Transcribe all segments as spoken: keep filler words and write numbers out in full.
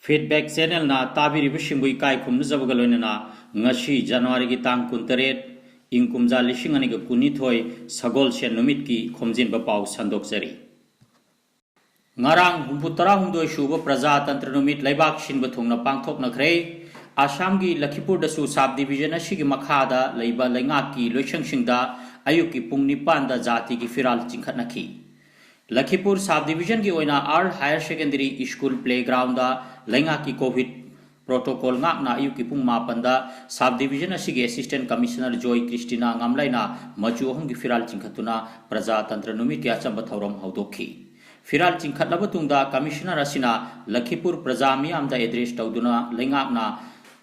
Feedback Channelꯅ ꯇꯥꯕꯤꯔꯤꯕꯁꯤꯡꯕꯨ ꯏꯀꯥꯏ ꯈꯨꯝꯅꯖꯕꯒ ꯂꯣꯏꯅꯅ ꯉꯁꯤ ꯖꯅꯋꯥꯔꯤꯒꯤ ꯇꯥꯡ ꯀꯨꯟꯇꯔꯦꯠ, ꯏꯪ ꯀꯨꯝꯖꯥ ꯂꯤꯁꯤꯡ ꯑꯅꯤꯒ ꯀꯨꯟꯅꯤꯊꯣꯏ, ꯁꯒꯣꯜꯁꯦꯟ ꯅꯨꯃꯤꯠꯀꯤ ꯈꯣꯝꯖꯤꯟꯕ ꯄꯥꯎ ꯁꯟꯗꯣꯛꯆꯔꯤ꯫ ꯉꯔꯥꯡ ꯍꯨꯝꯐꯨ ꯇꯔꯥꯍꯨꯝꯗꯣꯏ ꯁꯨꯕ ꯄ꯭ꯔꯖꯥꯇꯟꯇ꯭ꯔ ꯅꯨꯃꯤꯠ ꯂꯩꯕꯥꯛ ꯁꯤꯟꯕ ꯊꯨꯡꯅ ꯄꯥꯡꯊꯣꯛꯅꯈ꯭ꯔꯦ꯫ ꯑꯁꯥꯝꯒꯤ ꯂꯈꯤꯄꯨꯔꯗꯁꯨ ꯁꯕ ꯗꯤꯕꯤꯖꯟ ꯑꯁꯤꯒꯤ ꯃꯈꯥꯗ ꯂꯩꯕ ꯂꯩꯉꯥꯛꯀꯤ ꯂꯣꯏꯁꯪꯁꯤꯡꯗ ꯑꯌꯨꯛꯀꯤ ꯄꯨꯡ ꯅꯤꯄꯥꯟꯗ ꯖꯥꯇꯤꯒꯤ ꯐꯤꯔꯥꯜ ꯆꯤꯡꯈꯠꯅꯈꯤ꯫ ꯂꯈꯤꯄꯨꯔ ꯁꯕ ꯗꯤꯕꯤꯖꯟꯒꯤ ꯑꯣꯏꯅ ꯑꯥꯔꯜ ꯍꯥꯌꯔ ꯁꯦꯀꯦꯟꯗꯔꯤ ꯁ꯭ꯀꯨꯜ ꯄ꯭ꯂꯦꯒ꯭ꯔꯥꯎꯟꯗ ꯂꯩꯉꯥꯛꯀꯤ ꯀꯣꯚꯤꯗ ꯄ꯭ꯔꯣꯇꯣꯀꯣꯜ ꯉꯥꯛꯅ ꯑꯌꯨꯛꯀꯤ ꯄꯨꯡ ꯃꯥꯄꯟꯗ ꯁꯕ ꯗꯤꯕꯤꯖꯟ ꯑꯁꯤꯒꯤ ꯑꯦꯁꯤꯁꯇꯦꯟ ꯀꯃꯤꯁꯅꯔ ꯖꯣꯏ ꯀ꯭ꯔꯤꯁꯇꯤꯅꯥ ꯉꯥꯝꯂꯩꯅ ꯃꯆꯨ ꯑꯍꯨꯝꯒꯤ ꯐꯤꯔꯥꯜ ꯆꯤꯡꯈꯠꯇꯨꯅ ꯄ꯭ꯔꯖꯥꯇꯟꯇ꯭ꯔ ꯅꯨꯃꯤꯠꯀꯤ ꯑꯆꯝꯕ ꯊꯧꯔꯝ ꯍꯧꯗꯣꯛꯈꯤ꯫ ꯐꯤꯔꯥꯜ ꯆꯤꯡꯈꯠꯂꯕ ꯇꯨꯡꯗ ꯀꯃꯤꯁꯅꯔ ꯑꯁꯤꯅ ꯂꯈꯤꯄꯨꯔ ꯄ꯭ꯔꯖꯥ ꯃꯤꯌꯥꯝꯗ ꯑꯦꯗ꯭ꯔꯦꯁ ꯇꯧꯗꯨꯅ ꯂꯩꯉꯥꯛꯅ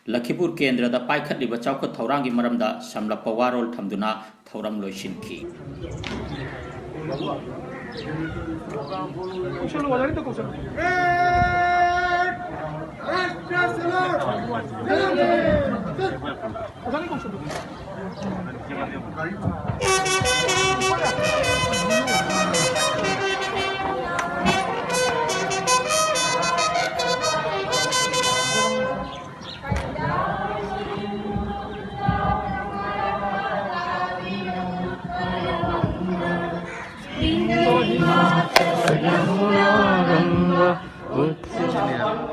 ꯂꯈꯤꯄꯨꯔ ꯀꯦꯟꯗ꯭ꯔꯗ ꯄꯥꯏꯈꯠꯂꯤꯕ ꯆꯥꯎꯈꯠ ꯊꯧꯔꯥꯡꯒꯤ ꯃꯔꯝꯗ ꯁꯝꯂꯞꯄ ꯋꯥꯔꯣꯜ ꯊꯝꯗꯨꯅ ꯊꯧꯔꯝ ꯂꯣꯏꯁꯤꯟꯈꯤ꯫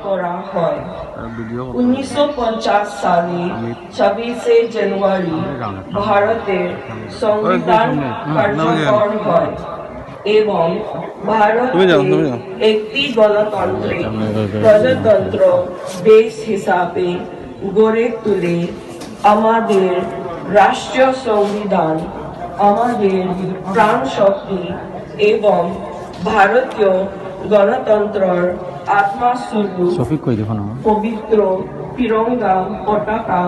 করা হয়। উনিশশো পঞ্চাশ সালে ছাব্বিশে জানুয়ারি ভারতের সংবিধান কার্যকর হয় এবং ভারতকে একটি গণতান্ত্রিক প্রজাতন্ত্র দেশ হিসাবে গড়ে তুলে আমাদের রাষ্ট্রীয় সংবিধান আমাদের প্রাণশক্তি এবং ভারতীয় গণতন্ত্রর আত্মা স্বরূপ শফিক কই দেখো না পবিত্র তিরঙ্গা পতাকা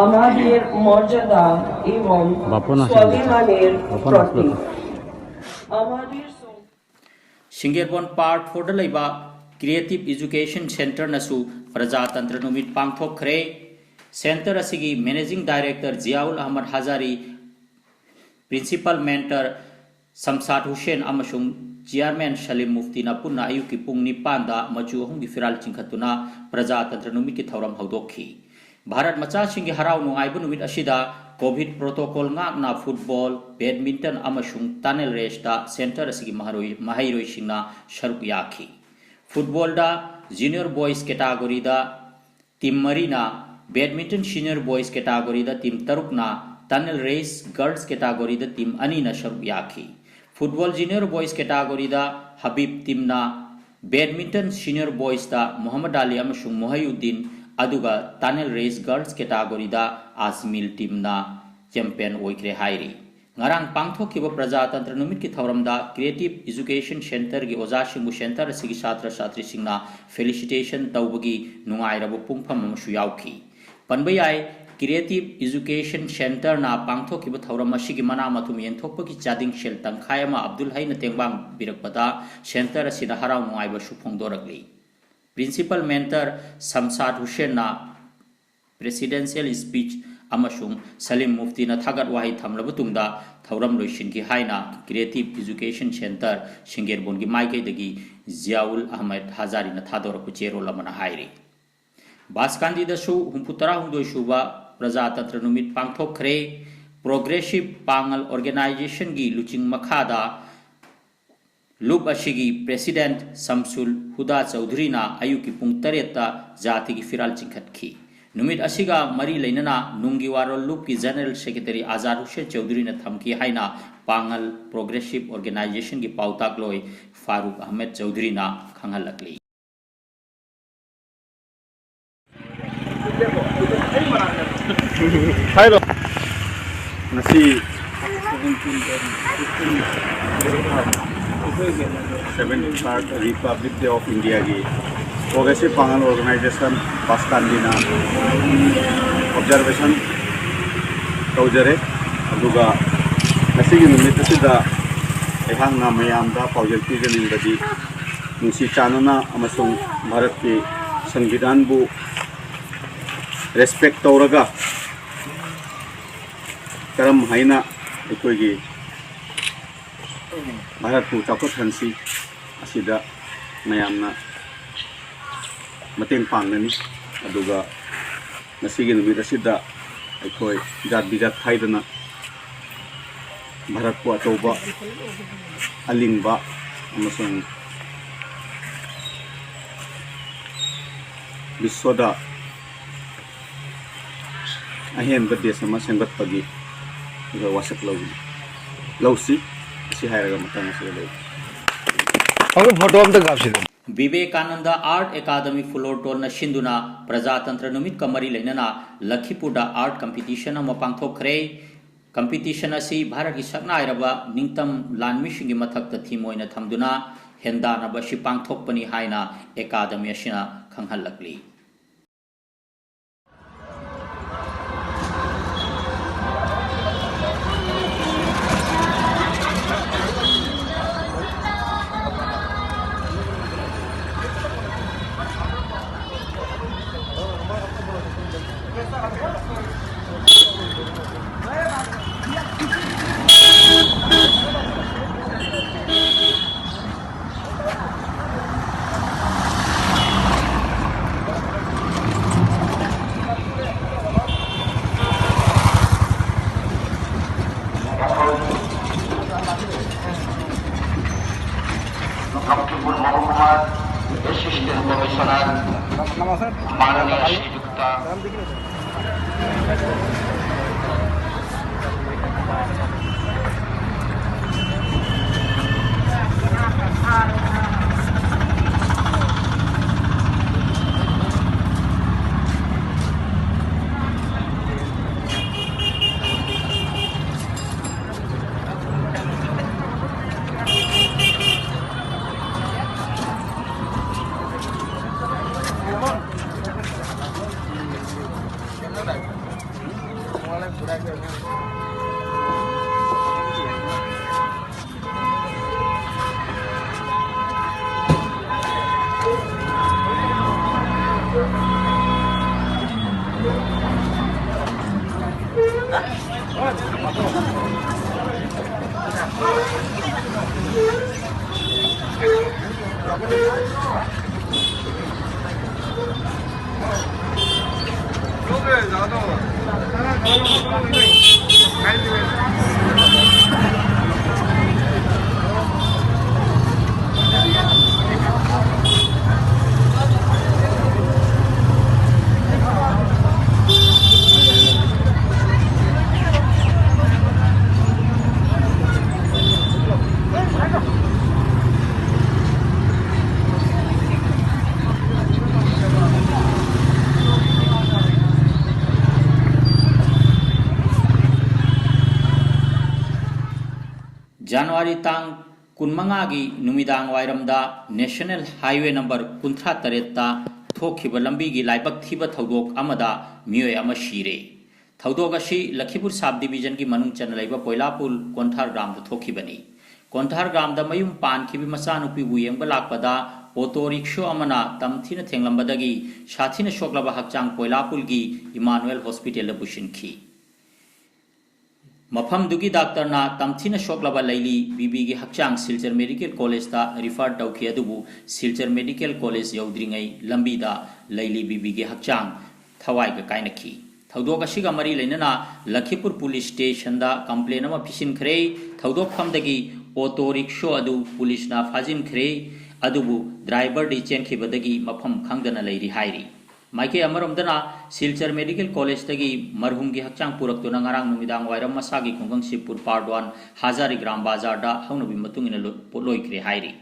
আমাদের মর্যাদা এবং বাপন আছে স্বাভিমানের বাপন আছে প্রতীক। আমাদের সং- ꯁꯤꯡꯒꯦꯔꯕꯣꯟ ꯄꯥꯔꯠ ꯐꯣꯔꯗ ꯂꯩꯕ ꯀ꯭ꯔꯤꯌꯦꯇꯤꯚ ꯏꯖꯨꯀꯦꯁꯟ ꯁꯦꯟꯇꯔꯅꯁꯨ ꯄ꯭ꯔꯖꯥꯇꯟꯇ꯭ꯔ ꯅꯨꯃꯤꯠ ꯄꯥꯡꯊꯣꯛꯈ꯭ꯔꯦ꯫ ꯁꯦꯟꯇꯔ ꯑꯁꯤꯒꯤ managing director Ziaul Ahmad Hazari, principal mentor Shamshad Hussain ꯑꯃꯁꯨꯡ ꯆꯤꯌꯥꯔꯃꯦꯟ ꯁꯂꯤꯝ ꯃꯨꯐꯇꯤꯅ ꯄꯨꯟꯅ ꯑꯌꯨꯛꯀꯤ ꯄꯨꯡ ꯅꯤꯄꯥꯟꯗ ꯃꯆꯨ ꯑꯍꯨꯝꯒꯤ ꯐꯤꯔꯥꯜ ꯆꯤꯡꯈꯠꯇꯨꯅ ꯄ꯭ꯔꯖꯥꯇꯟꯇ꯭ꯔ ꯅꯨꯃꯤꯠꯀꯤ ꯊꯧꯔꯝ ꯍꯧꯗꯣꯛꯈꯤ꯫ ꯚꯥꯔꯠ ꯃꯆꯥꯁꯤꯡꯒꯤ ꯍꯔꯥꯎ ꯅꯨꯡꯉꯥꯏꯕ ꯅꯨꯃꯤꯠ ꯑꯁꯤꯗ ꯀꯣꯚꯤꯗ ꯄ꯭ꯔꯣꯇꯣꯀꯣꯜ ꯉꯥꯛꯅ ꯐꯨꯠꯕꯣꯜ, ꯕꯦꯗꯃꯤꯟꯇꯟ ꯑꯃꯁꯨꯡ ꯇꯅꯦꯜ ꯔꯦꯁꯇ ꯁꯦꯟꯇꯔ ꯑꯁꯤꯒꯤ ꯃꯍꯩꯔꯣꯏ-, ꯃꯍꯩꯔꯣꯏꯁꯤꯡꯅ ꯁꯔꯨꯛ ꯌꯥꯈꯤ꯫ ꯐꯨꯠꯕꯣꯜꯗ ꯖꯨꯅꯤꯌꯔ ꯕꯣꯏꯁ ꯀꯦꯇꯥꯒꯣꯔꯤꯗ ꯇꯤꯝ ꯃꯔꯤꯅ, ꯕꯦꯗꯃꯤꯟꯇꯟ ꯁꯤꯅꯤꯌꯔ ꯕꯣꯏꯁ ꯀꯦꯇꯥꯒꯣꯔꯤꯗ ꯇꯤꯝ ꯇꯔꯨꯛꯅ, ꯇꯅꯦꯜ ꯔꯦꯁ ꯒꯔꯜꯁ ꯀꯦꯇꯥꯒꯣꯔꯤꯗ ꯇꯤꯝ ꯑꯅꯤꯅ ꯁꯔꯨꯛ ꯌꯥꯈꯤ꯫ ꯐꯨꯠꯕꯣꯜ ꯖꯨꯅꯤꯌꯔ ꯕꯣꯏꯁ ꯀꯦꯇꯥꯒꯣꯔꯤꯗ ꯍꯕꯤꯕ ꯇꯤꯝꯅ, ꯕꯦꯗꯃꯤꯟꯇꯟ ꯁꯤꯅꯤꯌꯔ ꯕꯣꯏꯁꯇ ꯃꯣꯍꯝꯃꯗ ꯑꯂꯤ ꯑꯃꯁꯨꯡ ꯃꯣꯍꯩꯎꯗꯤꯟ, ꯑꯗꯨꯒ ꯇꯅꯦꯜ ꯔꯦꯁ ꯒꯔꯜꯁ ꯀꯦꯇꯥꯒꯣꯔꯤꯗ ꯑꯖꯃꯤꯜ ꯇꯤꯝꯅ ꯆꯦꯝꯄꯤꯌꯟ ꯑꯣꯏꯈ꯭ꯔꯦ ꯍꯥꯏꯔꯤ꯫ ꯉꯔꯥꯡ ꯄꯥꯡꯊꯣꯛꯈꯤꯕ ꯄ꯭ꯔꯖꯥꯇꯟꯇ꯭ꯔ ꯅꯨꯃꯤꯠꯀꯤ ꯊꯧꯔꯝꯗ ꯀ꯭ꯔꯤꯌꯦꯇꯤꯚ ꯏꯖꯨꯀꯦꯁꯟ ꯁꯦꯟꯇꯔꯒꯤ ꯑꯣꯖꯥꯁꯤꯡꯕꯨ ꯁꯦꯟꯇꯔ ꯑꯁꯤꯒꯤ ꯁꯥꯇ꯭ꯔ ꯁꯥꯇ꯭ꯔꯤꯁꯤꯡꯅ ꯐꯦꯂꯤꯁꯤꯇꯦꯁꯟ ꯇꯧꯕꯒꯤ ꯅꯨꯡꯉꯥꯏꯔꯕ ꯄꯨꯡꯐꯝ ꯑꯃꯁꯨ ꯌꯥꯎꯈꯤ꯫ ꯄꯟꯕ ꯌꯥꯏ, ꯀ꯭ꯔꯤꯌꯦꯇꯤꯚ ꯏꯖꯨꯀꯦꯁꯟ ꯁꯦꯟꯇꯔꯅ ꯄꯥꯡꯊꯣꯛꯈꯤꯕ ꯊꯧꯔꯝ ꯑꯁꯤꯒꯤ ꯃꯅꯥ ꯃꯊꯨꯝ ꯌꯦꯟꯊꯣꯛꯄꯒꯤ ꯆꯥꯗꯤꯡ ꯁꯦꯜ ꯇꯪꯈꯥꯏ ꯑꯃ ꯑꯕꯗꯨꯜ ꯍꯩꯅ ꯇꯦꯡꯕꯥꯡꯕꯤꯔꯛꯄꯗ ꯁꯦꯟꯇꯔ ꯑꯁꯤꯗ ꯍꯔꯥꯎ ꯅꯨꯡꯉꯥꯏꯕꯁꯨ ꯐꯣꯡꯗꯣꯔꯛꯂꯤ꯫ ꯄ꯭ꯔꯤꯟꯁꯤꯄꯜ ꯃꯦꯟꯇꯔ ꯁꯝꯁꯥꯗ ꯍꯨꯁꯦꯟꯅ ꯄ꯭ꯔꯦꯁꯤꯗꯦꯟꯁꯤꯌꯦꯜ ꯁ꯭ꯄꯤꯆ ꯑꯃꯁꯨꯡ ꯁꯂꯤꯝ ꯃꯨꯐꯇꯤꯅ ꯊꯥꯒꯠ ꯋꯥꯍꯩ ꯊꯝꯂꯕ ꯇꯨꯡꯗ ꯊꯧꯔꯝ ꯂꯣꯏꯁꯤꯟꯈꯤ ꯍꯥꯏꯅ ꯀ꯭ꯔꯤꯌꯦꯇꯤꯚ ꯏꯖꯨꯀꯦꯁꯟ ꯁꯦꯟꯇꯔ ꯁꯤꯡꯒꯦꯔꯕꯣꯟꯒꯤ ꯃꯥꯏꯀꯩꯗꯒꯤ ꯖꯤꯌꯥꯎꯜ ꯑꯍꯃꯗ ꯍꯖꯥꯔꯤꯅ ꯊꯥꯗꯣꯔꯛꯄ ꯆꯦꯔꯣꯜ ꯑꯃꯅ ꯍꯥꯏꯔꯤ꯫ ꯕꯥꯁꯀꯥꯟꯗꯤꯗꯁꯨ ꯍꯨꯝꯐꯨ ꯇꯔꯥꯍꯨꯝꯗꯣꯏ ꯁꯨꯕ ꯄ꯭ꯔꯖꯥꯇꯟꯇ꯭ꯔ ꯅꯨꯃꯤꯠ ꯄꯥꯡꯊꯣꯛꯈ꯭ꯔꯦ꯫ ꯄ꯭ꯔꯣꯒ꯭ꯔꯦꯁꯤꯚ ꯄꯥꯉꯜ ꯑꯣꯔꯒꯅꯥꯏꯖꯦꯁꯟꯒꯤ ꯂꯨꯆꯤꯡ ꯃꯈꯥꯗ ꯂꯨꯞ ꯑꯁꯤꯒꯤ ꯄ꯭ꯔꯦꯁꯤꯗꯦꯟꯠ ꯁꯝꯁꯨꯜ ꯍꯨꯗꯥ ꯆꯧꯙꯨꯔꯤꯅ ꯑꯌꯨꯛꯀꯤ ꯄꯨꯡ ꯇꯔꯦꯠꯇ ꯖꯥꯇꯤꯒꯤ ꯐꯤꯔꯥꯜ ꯆꯤꯡꯈꯠꯈꯤ꯫ ꯅꯨꯃꯤꯠ ꯑꯁꯤꯒ ꯃꯔꯤ ꯂꯩꯅꯅ ꯅꯨꯡꯒꯤ ꯋꯥꯔꯣꯜ ꯂꯨꯞꯀꯤ ꯖꯦꯅꯔꯦꯜ ꯁꯦꯀ꯭ꯔꯦꯇꯔꯤ ꯑꯖꯥꯗ ꯍꯨꯁꯦꯟ ꯆꯧꯙꯨꯔꯤꯅ ꯊꯝꯈꯤ ꯍꯥꯏꯅ ꯄꯥꯉꯜ ꯄ꯭ꯔꯣꯒ꯭ꯔꯦꯁꯤꯚ ꯑꯣꯔꯒꯅꯥꯏꯖꯦꯁꯟꯒꯤ ꯄꯥꯎꯇꯥꯛꯂꯣꯏ ꯐꯥꯔꯨꯛ ꯑꯍꯃꯦꯗ ꯆꯧꯙꯨꯔꯤꯅ ꯈꯪꯍꯜꯂꯛꯂꯤ꯫ ꯍꯥꯏꯔꯣ꯫ ꯉꯁꯤ seventy third republic day of ꯏꯟꯗꯤꯌꯥꯒꯤ ꯄ꯭ꯔꯣꯒ꯭ꯔꯦꯁꯤꯚ ꯄꯥꯉꯜ ꯑꯣꯔꯒꯅꯥꯏꯖꯦꯁꯟ ꯕꯥꯁꯀꯥꯟꯗꯤꯅ ꯑꯣꯕꯖꯥꯔꯕꯦꯁꯟ ꯇꯧꯖꯔꯦ꯫ ꯑꯗꯨꯒ ꯉꯁꯤꯒꯤ ꯅꯨꯃꯤꯠ ꯑꯁꯤꯗ ꯑꯩꯍꯥꯛꯅ ꯃꯌꯥꯝꯗ ꯄꯥꯎꯖꯦꯜ ꯄꯤꯖꯅꯤꯡꯕꯗꯤ, ꯅꯨꯡꯁꯤ ꯆꯥꯟꯅꯅ ꯑꯃꯁꯨꯡ ꯚꯥꯔꯠꯀꯤ ꯁꯪꯕꯤꯙꯥꯟꯕꯨ ꯔꯦꯁꯄꯦꯛ ꯇꯧꯔꯒ ꯀꯔꯝ ꯍꯥꯏꯅ ꯑꯩꯈꯣꯏꯒꯤ ꯚꯥꯔꯠꯄꯨ ꯆꯥꯎꯈꯠꯍꯟꯁꯤ꯫ ꯑꯁꯤꯗ ꯃꯌꯥꯝꯅ ꯃꯇꯦꯡ ꯄꯥꯡꯒꯅꯤ꯫ ꯑꯗꯨꯒ ꯉꯁꯤꯒꯤ ꯅꯨꯃꯤꯠ ꯑꯁꯤꯗ ꯑꯩꯈꯣꯏ ꯖꯥꯠ ꯕꯤꯖꯥꯠ ꯈꯥꯏꯗꯅ ꯚꯥꯔꯠꯄꯨ ꯑꯆꯧꯕ, ꯑꯂꯤꯡꯕ ꯑꯃꯁꯨꯡ ꯕꯤꯁ꯭ꯋꯗ ꯑꯍꯦꯟꯕ ꯗꯦꯁ ꯑꯃ ꯁꯦꯝꯒꯠꯄꯒꯤ ꯑꯩꯈꯣꯏ ꯋꯥꯁꯛ ꯂꯧꯒꯅꯤ, ꯂꯧꯁꯤ꯫ ꯑꯁꯤ ꯍꯥꯏꯔꯒ ꯃꯇꯥꯡ ꯑꯁꯤꯗ ꯂꯣꯏꯁꯤꯟꯖꯔꯒꯦ꯫ ꯑꯪꯀꯜ, ꯐꯣꯇꯣ ꯑꯝꯇ ꯀꯥꯞꯁꯤꯗ꯫ ꯕꯤꯕꯦꯀꯥꯅꯟꯗ ꯑꯥꯔꯠ ꯑꯦꯀꯥꯗꯃꯤ ꯐꯨꯂꯣꯔ ꯇꯣꯜꯅ ꯁꯤꯟꯗꯨꯅ ꯄ꯭ꯔꯖꯥꯇꯟꯇ꯭ꯔ ꯅꯨꯃꯤꯠꯀ ꯃꯔꯤ ꯂꯩꯅꯅ ꯂꯈꯤꯄꯨꯔꯗ ꯑꯥꯔꯠ ꯀꯝꯄꯤꯇꯤꯁꯟ ꯑꯃ ꯄꯥꯡꯊꯣꯛꯈ꯭ꯔꯦ꯫ ꯀꯝꯄꯤꯇꯤꯁꯟ ꯑꯁꯤ ꯚꯥꯔꯠꯀꯤ ꯁꯛꯅꯥꯏꯔꯕ ꯅꯤꯡꯇꯝ ꯂꯥꯟꯃꯤꯁꯤꯡꯒꯤ ꯃꯊꯛꯇ ꯊꯤꯝ ꯑꯣꯏꯅ ꯊꯝꯗꯨꯅ ꯍꯦꯟꯗꯥꯟꯅꯕ ꯑꯁꯤ ꯄꯥꯡꯊꯣꯛꯄꯅꯤ ꯍꯥꯏꯅ ꯑꯦꯀꯥꯗꯃꯤ ꯑꯁꯤꯅ ꯈꯪꯍꯜꯂꯛꯂꯤ꯫ লক্ষ্মীপুর মহকুমার অ্যাসিস্ট্যান্ট কমিশনার মাননীয় শ্রীযুক্ত ꯖꯅꯋꯥꯔꯤ ꯇꯥꯡ ꯀꯨꯟꯃꯉꯥꯒꯤ ꯅꯨꯃꯤꯗꯥꯡ ꯋꯥꯏꯔꯝꯗ National Highway number ꯀꯨꯟꯊ꯭ꯔꯥ ꯇꯔꯦꯠꯇ ꯊꯣꯛꯈꯤꯕ ꯂꯝꯕꯤꯒꯤ ꯂꯥꯏꯕꯛ ꯊꯤꯕ ꯊꯧꯗꯣꯛ ꯑꯃꯗ ꯃꯤꯑꯣꯏ ꯑꯃ ꯁꯤꯔꯦ꯫ ꯊꯧꯗꯣꯛ ꯑꯁꯤ ꯂꯈꯤꯄꯨꯔ ꯁꯕ ꯗꯤꯕꯤꯖꯟꯒꯤ ꯃꯅꯨꯡ ꯆꯟꯅ ꯂꯩꯕ ꯄꯣꯏꯂꯥꯄꯨꯜ ꯀꯣꯟꯊꯥꯔ ꯒ꯭ꯔꯥꯝꯗ ꯊꯣꯛꯈꯤꯕꯅꯤ꯫ ꯀꯣꯟꯊꯥꯔ ꯒ꯭ꯔꯥꯝꯗ ꯃꯌꯨꯝ ꯄꯥꯟꯈꯤꯕ ꯃꯆꯥꯅꯨꯄꯤꯕꯨ ꯌꯦꯡꯕ ꯂꯥꯛꯄꯗ ꯑꯣꯇꯣ ꯔꯤꯛꯁꯣ ꯑꯃꯅ ꯇꯝꯊꯤꯅ ꯊꯦꯡꯂꯝꯕꯗꯒꯤ ꯁꯥꯊꯤꯅ ꯁꯣꯛꯂꯕ ꯍꯛꯆꯥꯡ ꯄꯣꯏꯂꯥꯄꯨꯜꯒꯤ ꯏꯃꯥꯅꯨꯑꯦꯜ ꯍꯣꯁꯄꯤꯇꯥꯜꯗ ꯄꯨꯁꯤꯟꯈꯤ꯫ ꯃꯐꯝꯗꯨꯒꯤ ꯗꯥꯛꯇꯔꯅ ꯇꯝꯊꯤꯅ ꯁꯣꯛꯂꯕ ꯂꯩꯂꯤ ꯕꯤꯕꯤꯒꯤ ꯍꯛꯆꯥꯡ ꯁꯤꯜꯆꯔ ꯃꯦꯗꯤꯀꯦꯜ ꯀꯣꯂꯦꯖꯇ ꯔꯤꯐꯔ ꯇꯧꯈꯤ, ꯑꯗꯨꯕꯨ ꯁꯤꯜꯆꯔ ꯃꯦꯗꯤꯀꯦꯜ ꯀꯣꯂꯦꯖ ꯌꯧꯗ꯭ꯔꯤꯉꯩ ꯂꯝꯕꯤꯗ ꯂꯩꯂꯤ ꯕꯤꯕꯤꯒꯤ ꯍꯛꯆꯥꯡ ꯊꯋꯥꯏꯒ ꯀꯥꯏꯅꯈꯤ꯫ ꯊꯧꯗꯣꯛ ꯑꯁꯤꯒ ꯃꯔꯤ ꯂꯩꯅꯅ ꯂꯈꯤꯄꯨꯔ ꯄꯨꯂꯤꯁ ꯁ꯭ꯇꯦꯁꯟꯗ ꯀꯝꯄ꯭ꯂꯦꯟ ꯑꯃ ꯄꯤꯁꯤꯟꯈ꯭ꯔꯦ꯫ ꯊꯧꯗꯣꯛꯐꯝꯗꯒꯤ ꯑꯣꯇꯣ ꯔꯤꯛꯁꯣ ꯑꯗꯨ ꯄꯨꯂꯤꯁꯅ ꯐꯥꯖꯤꯟꯈ꯭ꯔꯦ, ꯑꯗꯨꯕꯨ ꯗ꯭ꯔꯥꯏꯚꯔꯗꯤ ꯆꯦꯟꯈꯤꯕꯗꯒꯤ ꯃꯐꯝ ꯈꯪꯗꯅ ꯂꯩꯔꯤ ꯍꯥꯏꯔꯤ꯫ ꯃꯥꯏꯀꯩ ꯑꯃꯔꯣꯝꯗꯅ ꯁꯤꯜꯆꯔ ꯃꯦꯗꯤꯀꯦꯜ ꯀꯣꯂꯦꯖꯇꯒꯤ ꯃꯔꯍꯨꯝꯒꯤ ꯍꯛꯆꯥꯡ ꯄꯨꯔꯛꯇꯨꯅ ꯉꯔꯥꯡ ꯅꯨꯃꯤꯗꯥꯡ ꯋꯥꯏꯔꯝ ꯃꯁꯥꯒꯤ ꯈꯨꯡꯒꯪ ꯁꯤꯕꯄꯨꯔ ꯄꯥꯔꯠ ꯋꯥꯟ ꯍꯖꯥꯔꯤ ꯒ꯭ꯔꯥꯝ ꯕꯖꯥꯔꯗ ꯍꯧꯅꯕꯤ ꯃꯇꯨꯡ ꯏꯟꯅ ꯂꯣ-, ꯄꯣꯠꯂꯣꯏꯈ꯭ꯔꯦ ꯍꯥꯏꯔꯤ꯫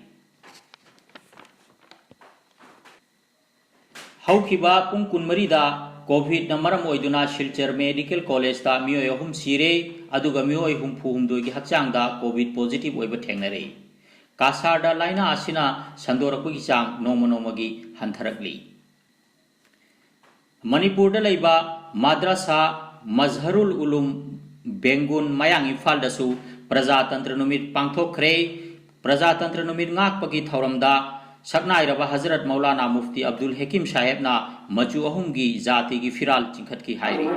ꯍꯧꯈꯤꯕ ꯄꯨꯡ ꯀꯨꯟꯃꯔꯤꯗ ꯀꯣꯚꯤꯗꯅ ꯃꯔꯝ ꯑꯣꯏꯗꯨꯅ ꯁꯤꯜꯆꯔ ꯃꯦꯗꯤꯀꯦꯜ ꯀꯣꯂꯦꯖꯇ ꯃꯤꯑꯣꯏ ꯑꯍꯨꯝ ꯁꯤꯔꯦ, ꯑꯗꯨꯒ ꯃꯤꯑꯣꯏ ꯍꯨꯝꯐꯨ ꯍꯨꯝꯗꯣꯏꯒꯤ ꯍꯛꯆꯥꯡꯗ ꯀꯣꯚꯤꯗ ꯄꯣꯖꯤꯇꯤꯚ ꯑꯣꯏꯕ ꯊꯦꯡꯅꯔꯦ꯫ ꯀꯥꯁꯥꯔꯗ ꯂꯥꯏꯅꯥ ꯑꯁꯤꯅ ꯁꯟꯗꯣꯔꯛꯄꯒꯤ ꯆꯥꯡ ꯅꯣꯡꯃ ꯅꯣꯡꯃꯒꯤ ꯍꯟꯊꯔꯛꯂꯤ꯫ ꯃꯅꯤꯄꯨꯔꯗ ꯂꯩꯕ ꯃꯗ꯭ꯔꯁꯥ ꯃꯖꯍꯔꯨꯜ ꯎꯂꯨꯝ ꯕꯦꯡꯒꯨꯟ ꯃꯌꯥꯡ ꯏꯝꯐꯥꯜꯗꯁꯨ ꯄ꯭ꯔꯖꯥꯇꯟꯇ꯭ꯔ ꯅꯨꯃꯤꯠ ꯄꯥꯡꯊꯣꯛꯈ꯭ꯔꯦ꯫ ꯄ꯭ꯔꯖꯥꯇꯟꯇ꯭ꯔ ꯅꯨꯃꯤꯠ ꯉꯥꯛꯄꯒꯤ ꯊꯧꯔꯝꯗ ꯁꯛꯅꯥꯏꯔꯕ ꯍꯖꯔꯠ ꯃꯧꯂꯥꯅꯥ ꯃꯨꯐꯇꯤ ꯑꯕꯗꯨꯜ ꯍꯦꯀꯤꯝ ꯁꯥꯍꯦꯕꯅ ꯃꯆꯨ ꯑꯍꯨꯝꯒꯤ ꯖꯥꯇꯤꯒꯤ ꯐꯤꯔꯥꯜ ꯆꯤꯡꯈꯠꯈꯤ ꯍꯥꯏꯔꯤ꯫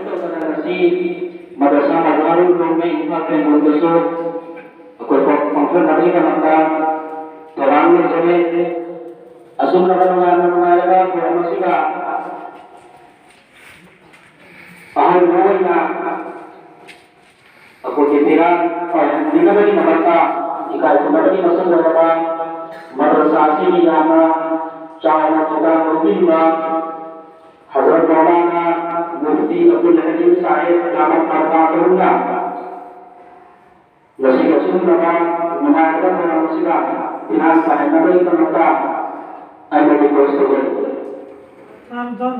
ꯃꯗ꯭ꯔꯁꯥ ꯃꯖꯍꯔꯨꯜ ꯎꯂꯨꯝ ꯏꯝꯐꯥꯜ ꯕꯦꯡꯒꯨꯟꯗꯁꯨ ꯑꯩꯈꯣꯏ ꯄꯥꯡꯊꯣꯛꯅꯕꯒꯤꯗꯃꯛꯇ ꯊꯧꯔꯥꯡ ꯂꯩꯖꯔꯤ꯫ ꯑꯁꯨꯝꯂꯕ ꯅꯨꯡꯉꯥꯏꯕ ꯅꯨꯡꯉꯥꯏꯔꯕ ꯊꯧꯔꯝ ꯑꯁꯤꯗ ꯑꯍꯥꯟꯕ ꯑꯣꯏꯅ ꯁ꯭ꯀꯨꯜꯒꯤ ꯐꯤꯔꯥꯜ ꯐꯪꯍꯟꯕꯤꯅꯕꯒꯤꯗꯃꯛꯇ ꯏꯀꯥꯏ ꯈꯨꯝꯅꯕꯒꯤ ꯃꯁꯛ ꯑꯣꯏꯔꯕ ꯃꯗ꯭ꯔꯁꯥ ꯑꯁꯤꯒꯤ ꯌꯥꯝꯅ ꯆꯥꯎꯅ ꯊꯧꯗꯥꯡ ꯂꯧꯕꯤꯔꯤꯕ ꯍꯖꯔꯠ ꯃꯧꯂꯥꯅꯥ ꯃꯨꯐꯇꯤ ꯑꯕꯗꯨꯜ ꯍꯀꯤꯝ ꯁꯥꯍꯦꯕ ꯗꯥꯃꯠ ꯕꯔꯀꯥꯇꯨꯍꯨꯅ ꯉꯁꯤꯒꯤ ꯑꯁꯤꯒꯨꯝꯂꯕ ꯅꯨꯡꯉꯥꯏꯔꯕ ꯊꯧꯔꯝ ꯑꯁꯤꯗ ꯐꯤꯔꯥꯜ ꯐꯪꯍꯟꯅꯕꯒꯤꯗꯃꯛꯇ ꯑꯩꯅ ꯔꯤꯀ꯭ꯋꯦꯁ ꯇꯧꯖꯔꯤ꯫ ꯊꯥꯡ ꯊꯥꯡ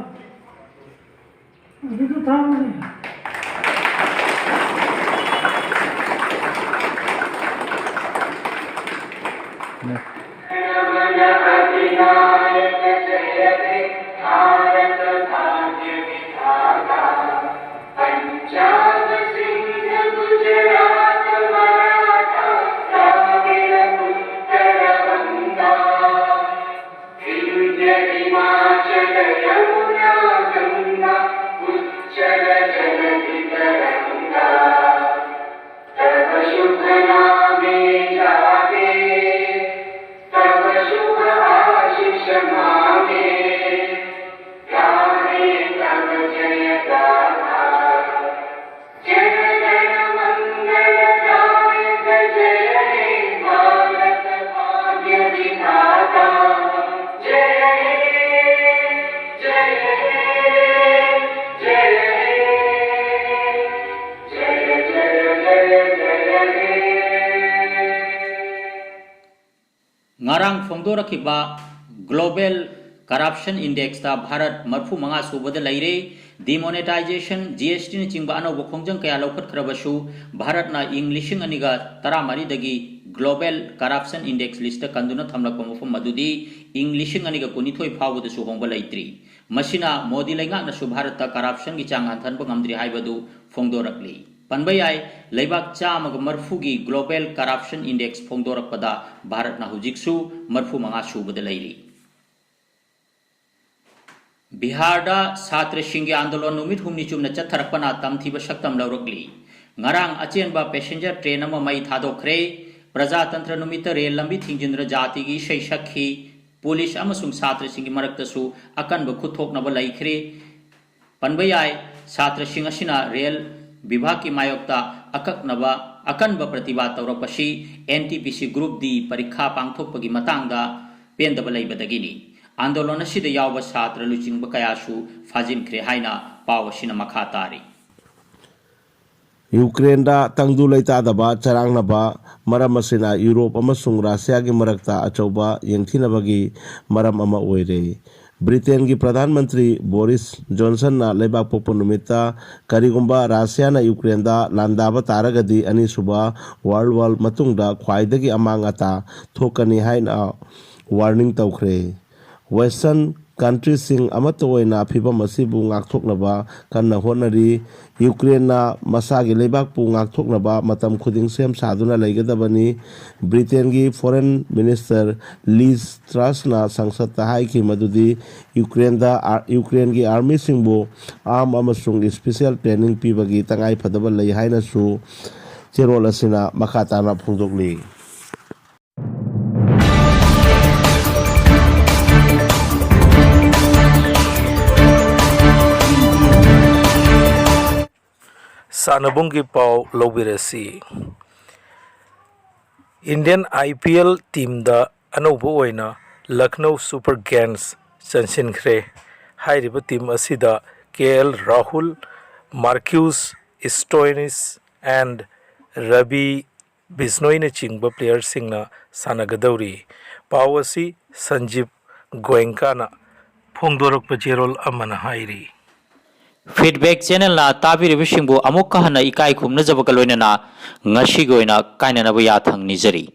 ꯑꯗꯨꯗ ꯊꯥꯡꯅꯤ꯫ ꯉꯔꯥꯡ ꯐꯣꯡꯗꯣꯔꯛꯈꯤꯕ Global Corruption Indexꯇ ꯚꯥꯔꯠ ꯃꯔꯐꯨ ꯃꯉꯥ ꯁꯨꯕꯗ ꯂꯩꯔꯦ꯫ Demonetization, GSTꯅꯆꯤꯡꯕ ꯑꯅꯧꯕ ꯈꯣꯡꯖꯪ ꯀꯌꯥ ꯂꯧꯈꯠꯈ꯭ꯔꯕꯁꯨ, ꯚꯥꯔꯠꯅ ꯏꯪ ꯂꯤꯁꯤꯡ ꯑꯅꯤꯒ ꯇꯔꯥꯃꯔꯤꯗꯒꯤ Global Corruption Index listꯇ ꯀꯟꯗꯨꯅ ꯊꯝꯂꯛꯄ ꯃꯐꯝ ꯑꯗꯨꯗꯤ ꯏꯪ ꯂꯤꯁꯤꯡ ꯑꯅꯤꯒ ꯀꯨꯟꯅꯤꯊꯣꯏ ꯐꯥꯎꯕꯗꯁꯨ ꯍꯣꯡꯕ ꯂꯩꯇ꯭ꯔꯤ꯫ ꯃꯁꯤꯅ ꯃꯣꯗꯤ ꯂꯩꯉꯥꯛꯅꯁꯨ ꯚꯥꯔꯠꯇ corruptionꯒꯤ ꯆꯥꯡ ꯍꯟꯊꯍꯟꯕ ꯉꯝꯗ꯭ꯔꯤ ꯍꯥꯏꯕꯗꯨ ꯐꯣꯡꯗꯣꯔꯛꯂꯤ꯫ ꯄꯟꯕ ꯌꯥꯏ, ꯂꯩꯕꯥꯛ ꯆꯥꯝꯃꯒ ꯃꯔꯐꯨꯒꯤ Global Corruption Index ꯐꯣꯡꯗꯣꯔꯛꯄꯗ ꯚꯥꯔꯠꯅ ꯍꯧꯖꯤꯛꯁꯨ ꯃꯔꯐꯨ ꯃꯉꯥ ꯁꯨꯕꯗ ꯂꯩꯔꯤ꯫ ꯕꯤꯍꯥꯔꯗ ꯁꯥꯇ꯭ꯔꯁꯤꯡꯒꯤ ꯑꯥꯟꯗꯣꯂꯟ ꯅꯨꯃꯤꯠ ꯍꯨꯝꯅꯤ ꯆꯨꯞꯅ ꯆꯠꯊꯔꯛꯄꯅ ꯇꯝꯊꯤꯕ ꯁꯛꯇꯝ ꯂꯧꯔꯛꯂꯤ꯫ ꯉꯔꯥꯡ ꯑꯆꯦꯟꯕ passenger train ꯑꯃ ꯃꯩ ꯊꯥꯗꯣꯛꯈ꯭ꯔꯦ꯫ ꯄ꯭ꯔꯖꯥꯇꯟꯇ꯭ꯔ ꯅꯨꯃꯤꯠꯇ ꯔꯦꯜ ꯂꯝꯕꯤ ꯊꯤꯡꯖꯤꯟꯗꯨꯅ ꯖꯥꯇꯤꯒꯤ ꯏꯁꯩ ꯁꯛꯈꯤ꯫ ꯄꯨꯂꯤꯁ ꯑꯃꯁꯨꯡ ꯁꯥꯇ꯭ꯔꯁꯤꯡꯒꯤ ꯃꯔꯛꯇꯁꯨ ꯑꯀꯟꯕ ꯈꯨꯠꯊꯣꯛꯅꯕ ꯂꯩꯈ꯭ꯔꯦ꯫ ꯄꯟꯕ ꯌꯥꯏ, ꯁꯥꯇ꯭ꯔꯁꯤꯡ ꯑꯁꯤꯅ ꯔꯦꯜ ꯕꯤꯚꯥꯒꯀꯤ ꯃꯥꯌꯣꯛꯇ ꯑꯀꯛꯅꯕ ꯑꯀꯟꯕ ꯄ꯭ꯔꯇꯤꯕꯥꯗ ꯇꯧꯔꯛꯄꯁꯤ ꯑꯦꯟ ꯇꯤ ꯄꯤ ꯁꯤ Group D ꯄꯔꯤꯈꯥ ꯄꯥꯡꯊꯣꯛꯄꯒꯤ ꯃꯇꯥꯡꯗ ꯄꯦꯟꯗꯕ ꯂꯩꯕꯗꯒꯤꯅꯤ꯫ ꯑꯥꯟꯗꯣꯂꯟ ꯑꯁꯤꯗ ꯌꯥꯎꯕ ꯁꯥꯇ꯭ꯔ ꯂꯨꯆꯤꯡꯕ ꯀꯌꯥꯁꯨ ꯐꯥꯖꯤꯟꯈ꯭ꯔꯦ ꯍꯥꯏꯅ ꯄꯥꯎ ꯑꯁꯤꯅ ꯃꯈꯥ ꯇꯥꯔꯤ꯫ ꯌꯨꯀ꯭ꯔꯦꯟꯗ ꯇꯪꯗꯨ ꯂꯩꯇꯥꯗꯕ ꯆꯔꯥꯡꯅꯕ ꯃꯔꯝ ꯑꯁꯤꯅ ꯌꯨꯔꯣꯞ ꯑꯃꯁꯨꯡ ꯔꯁꯤꯌꯥꯒꯤ ꯃꯔꯛꯇ ꯑꯆꯧꯕ ꯌꯦꯡꯊꯤꯅꯕꯒꯤ ꯃꯔꯝ ꯑꯃ ꯑꯣꯏꯔꯦ꯫ ꯕ꯭ꯔꯤꯇꯦꯟꯒꯤ ꯄ꯭ꯔꯙꯥꯟ ꯃꯟꯇ꯭ꯔꯤ ꯕꯣꯔꯤꯁ ꯖꯣꯟꯁꯟꯅ ꯂꯩꯕꯥꯛ ꯄꯣꯛꯄ ꯅꯨꯃꯤꯠꯇ ꯀꯔꯤꯒꯨꯝꯕ ꯔꯁꯤꯌꯥꯅ ꯌꯨꯀ꯭ꯔꯦꯟꯗ ꯂꯥꯟꯗꯥꯕ ꯇꯥꯔꯒꯗꯤ ꯑꯅꯤꯁꯨꯕ ꯋꯥꯔꯜ ꯋꯥꯔ ꯃꯇꯨꯡꯗ ꯈ꯭ꯋꯥꯏꯗꯒꯤ ꯑꯃꯥꯡ ꯑꯇꯥ ꯊꯣꯛꯀꯅꯤ ꯍꯥꯏꯅ ꯋꯥꯔꯅꯤꯡ ꯇꯧꯈ꯭ꯔꯦ꯫ ꯋꯦꯁꯇꯔꯟ ꯀꯟꯇ꯭ꯔꯤꯁꯤꯡ ꯑꯃꯠꯇ ꯑꯣꯏꯅ ꯐꯤꯚꯝ ꯑꯁꯤꯕꯨ ꯉꯥꯛꯊꯣꯛꯅꯕ ꯀꯟꯅ ꯍꯣꯠꯅꯔꯤ꯫ ꯌꯨꯀ꯭ꯔꯦꯟꯅ ꯃꯁꯥꯒꯤ ꯂꯩꯕꯥꯛꯄꯨ ꯉꯥꯛꯊꯣꯛꯅꯕ ꯃꯇꯝ ꯈꯨꯗꯤꯡ ꯁꯦꯝ ꯁꯥꯗꯨꯅ ꯂꯩꯒꯗꯕꯅꯤ꯫ ꯕ꯭ꯔꯤꯇꯦꯟꯒꯤ ꯐꯣꯔꯦꯟ ꯃꯤꯅꯤꯁꯇꯔ ꯂꯤꯁ ꯇ꯭ꯔꯁꯅ ꯁꯪꯁꯠꯇ ꯍꯥꯏꯈꯤ ꯃꯗꯨꯗꯤ ꯌꯨꯀ꯭ꯔꯦꯟꯗ, ꯌꯨꯀ꯭ꯔꯦꯟꯒꯤ ꯑꯥꯔꯃꯤꯁꯤꯡꯕꯨ ꯑꯥꯔꯝ ꯑꯃꯁꯨꯡ ꯏꯁꯄꯤꯁꯦꯜ ꯇ꯭ꯔꯦꯅꯤꯡ ꯄꯤꯕꯒꯤ ꯇꯉꯥꯏ ꯐꯗꯕ ꯂꯩ ꯍꯥꯏꯅꯁꯨ ꯆꯦꯔꯣꯜ ꯑꯁꯤꯅ ꯃꯈꯥ ꯇꯥꯅ ꯐꯣꯡꯗꯣꯛꯂꯤ꯫ ꯁꯥꯟꯅꯕꯨꯡꯒꯤ ꯄꯥꯎ ꯂꯧꯕꯤꯔꯁꯤ꯫ Indian I P L teamꯗ ꯑꯅꯧꯕ ꯑꯣꯏꯅ Lucknow Super Giants ꯆꯟꯁꯤꯟꯈ꯭ꯔꯦ꯫ ꯍꯥꯏꯔꯤꯕ team ꯑꯁꯤꯗ K L Rahul, Marcus Stoinis and Ravi ꯕꯤꯁꯅꯣꯏꯅꯆꯤꯡꯕ playerꯁꯤꯡꯅ ꯁꯥꯟꯅꯒꯗꯧꯔꯤ꯫ ꯄꯥꯎ ꯑꯁꯤ ꯁꯟꯖꯤꯞ ꯒꯣꯌꯦꯡꯀꯥꯅ ꯐꯣꯡꯗꯣꯔꯛꯄ ꯆꯦꯔꯣꯜ ꯑꯃꯅ ꯍꯥꯏꯔꯤ꯫ Feedback channelꯅ ꯇꯥꯕꯤꯔꯤꯕꯁꯤꯡꯕꯨ ꯑꯃꯨꯛꯀ ꯍꯟꯅ ꯏꯀꯥꯏ ꯈꯨꯝꯅꯖꯕꯒ ꯂꯣꯏꯅꯅ ꯉꯁꯤꯒꯤ ꯑꯣꯏꯅ ꯀꯥꯏꯅꯅꯕ ꯌꯥꯊꯪ ꯅꯤꯖꯔꯤ꯫